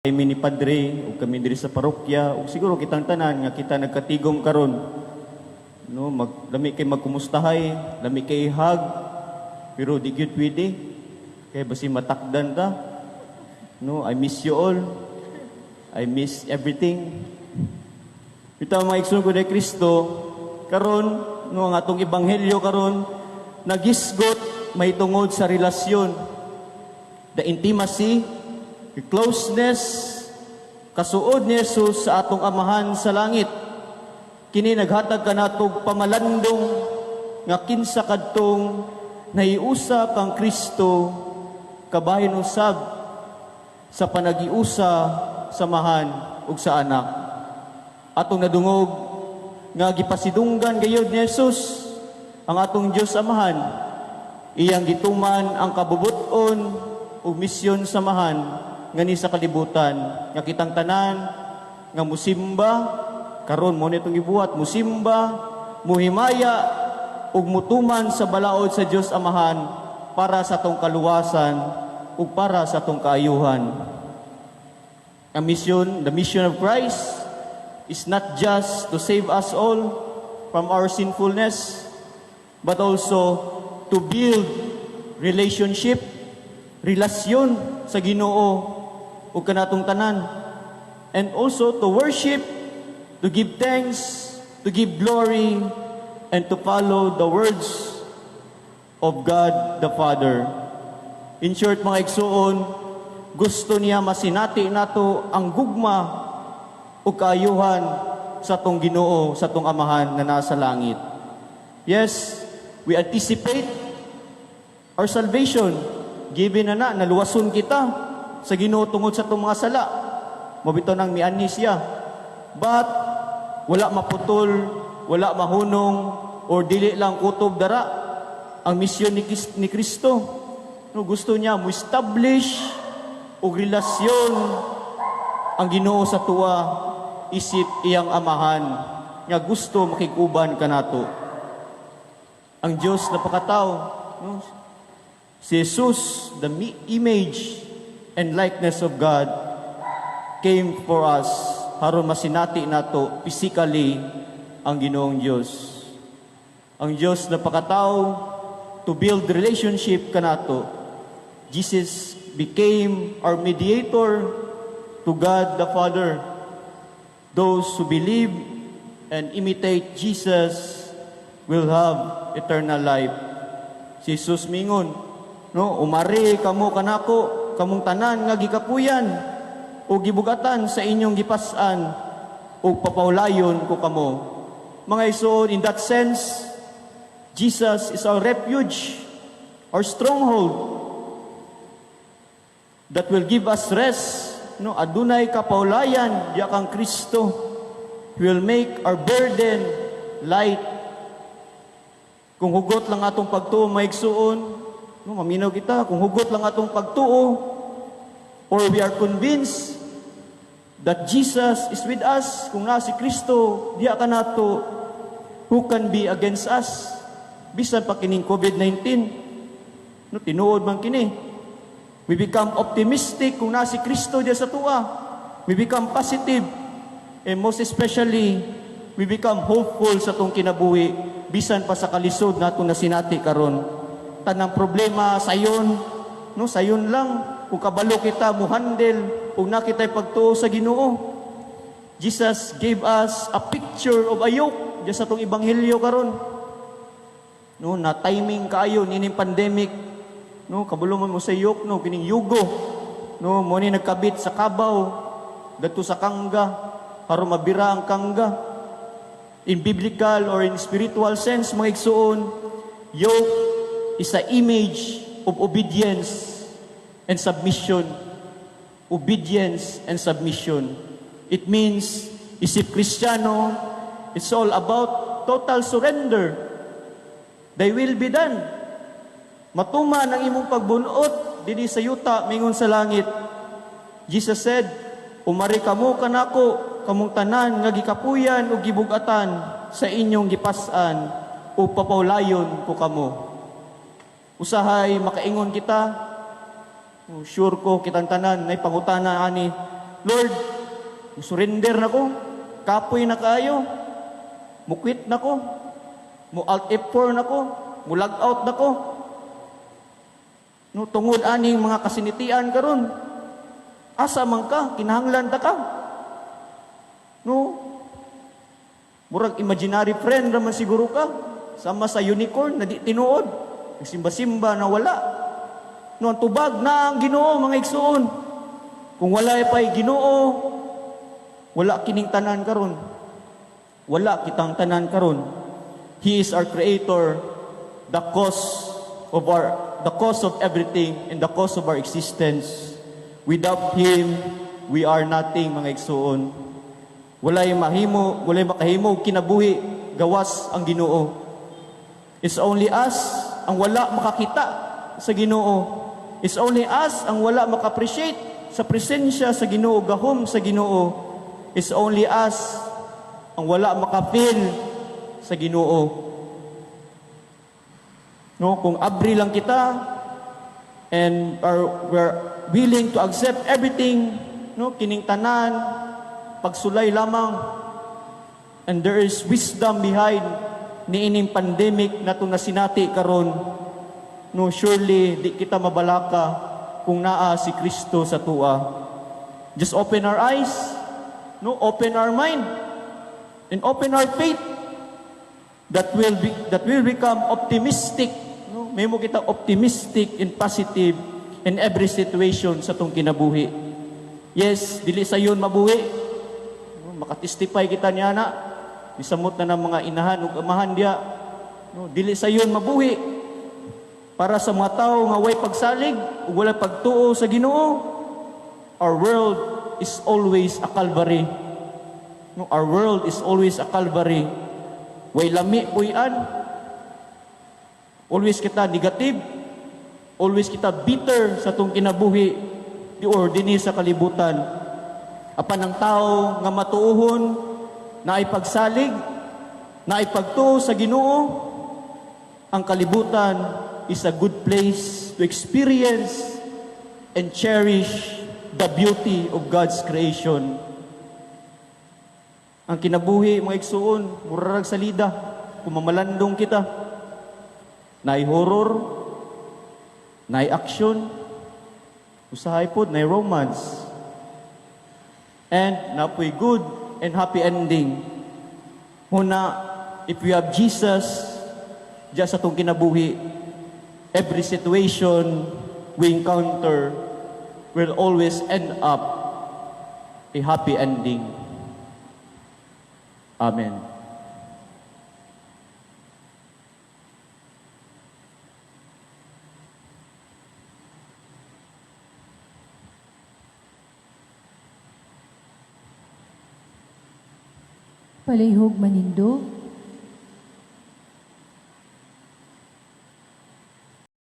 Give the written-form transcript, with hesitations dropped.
Kami ni Padre ug kami diri sa parokya ug siguro kitang tanan nga kita nagkatigom karon, no, mag lami kay magkumustahay, lami kay hug, pero di gyud pwede kay basi matakdan ta, no? I miss you all. I miss everything. Bitaw, mga igsoon ko ni Kristo, karon, no, ang atong ebanghelyo karon nagisgot mahitungod sa relasyon, the intimacy, the closeness, kasuod ni Jesus sa atong Amahan sa langit. Kini naghatag kanatog pamalandong nga kinsa kadtong nahiusa kang Kristo kabahin usab sa panagiusa sa Amahan ug sa Anak. Atong nadungog nga gipasidunggan gayud ni Jesus ang atong Dios Amahan. Iyang gituman ang kabubut-on ug misyon sa Amahan ngani sa kalibutan nga kitang tanan nga musimba karon mo nitong gibuhat, musimba, muhimaya ug mutuman sa balaod sa Dios Amahan para sa atong kaluwasan ug para sa atong kaayuhan. Ang mission, the mission of Christ is not just to save us all from our sinfulness, but also to build relationship, relasyon sa Ginoo ug kanatong tanan. And also to worship, to give thanks, to give glory, and to follow the words of God the Father. In short, mga igsuon, gusto niya masinati nato ang gugma ug kaayuhan sa atong Ginoo, sa atong Amahan nga nasa langit. Yes, we anticipate our salvation. Given na na, naluwason kita sa Ginoo tungod sa atong mga sala. Mao bitaw nang mianhi siya. But wala maputol, wala mahunong, or dili lang kutob dara ang misyon ni Kristo. No, gusto niya mo establish og relasyon ang Ginoo sa atoa isip iyang Amahan nga gusto makig-uban kanato. Ang Dios napakatao, no? Si Jesus, the image and likeness of God, came for us aron masinati nato physically ang Ginoong Dios. Ang Dios napakatao to build relationship kanato. Jesus became our mediator to God the Father. Those who believe and imitate Jesus will have eternal life. Si Jesus mingon, no, "Umari kamo kanako, kamong tanan nga gikapuyan o gibugatan sa inyong gipas-an ug papaulayon ko kamo." Mga igsoon, in that sense, Jesus is our refuge, our stronghold that will give us rest. No, adunay kapaulayan diya kang Kristo. He will make our burden light. Kung hugot lang atong pagtuo, mga igsuon, no, maminaw kita, kung hugot lang atong pagtuo, or we are convinced that Jesus is with us, kung naa si Kristo diya kanato, who can be against us? Bisan pa kining COVID-19, no, tinuod man kini. We become optimistic kung naa si Kristo diya sa atoa. We become positive. And most especially, we become hopeful sa atong kinabuhi bisan pa sa kalisod natong nasinati karon. Tanang problema sayon, no, sayon lang kung kabalo kita muhandle ug naa kitay pagtuo sa Ginoo. Jesus gave us a picture of a yoke diya sa atong ebanghelyo karon. No, na timing kaayo nining pandemic. No, kabalo man mo sa yoke, no, kining yugo. No, mo ni nagkabit sa kabaw gadto sa kangga aron mabira ang kangga. In biblical or in spiritual sense, mga igsuon, yoke is a image of obedience and submission. Obedience and submission. It means, isip Kristiyano, it's all about total surrender. Thy will be done. Matuman ang imong pagbuot dinhi sa yuta mingon sa langit. Jesus said, "Umari kamo kanako, kamong tanan nga gikapuyan ug gibugatan sa inyong gipas-an, ug papaulayon ko kamo." Usahay makaingon kita, oh, sure ko kitang tanan nay pangutana ani. Lord, surrender na ko, kapoy na kaayo, mu-quit na ko, mu alt F4 na ko, mu log out na ko. No, tungod aning mga kasinatian karon. Asa man ka, kinahanglan ta ka. No? Murag imaginary friend raman siguro ka. Sama sa unicorn na di tinuod. Simba-simba na wala. No, ang tubag na ang Ginoo, mga igsuon. Kung wala pa'y Ginoo, wala kining tanan karon. Wala kitang tanan karon. He is our creator, the cause of everything and the cause of our existence. Without him, we are nothing, mga igsuon. Walay mahimo, walay makahimo og kinabuhi gawas ang Ginoo. It's only us ang wala makakita sa Ginoo. It's only us ang wala maka-appreciate sa presensya sa Ginoo, gahom sa Ginoo. It's only us ang wala maka-feel sa Ginoo. No, kung abri lang kita and are we're willing to accept everything, no, kining tanan pagsulay lamang, and there is wisdom behind niining pandemic na to nasinati karon, no, surely di kita mabalaka kung naa si Kristo sa atoa. Just open our eyes, no, open our mind and open our faith that will become optimistic, no? Mahimo kita optimistic and positive in every situation sa atong kinabuhi. Yes, dili sayon mabuhi, no? Makatestify kita niya na misamot na ng mga inahan ug amahan diya, no? Dili sayon mabuhi para sa mga tawo nga way pagsalig ug walay pagtuo sa Ginoo. Our world is always a Calvary, no? Our world is always a Calvary. Way lami puy-an. Always kita negative. Always kita bitter sa atong kinabuhi di or dinhi sa kalibutan. Apan ang tao nga matuohon, naay pagsalig, naay pagtuo sa Ginoo, ang kalibutan is a good place to experience and cherish the beauty of God's creation. Ang kinabuhi, mga igsuon, murarag salida, kung mamalandong kita. Naay horror, naay action, usahay pod, naay romance. And naa poy good and happy ending. Huna, if we have Jesus, diya sa atong kinabuhi, every situation we encounter will always end up a happy ending. Amen. Palihog manindog.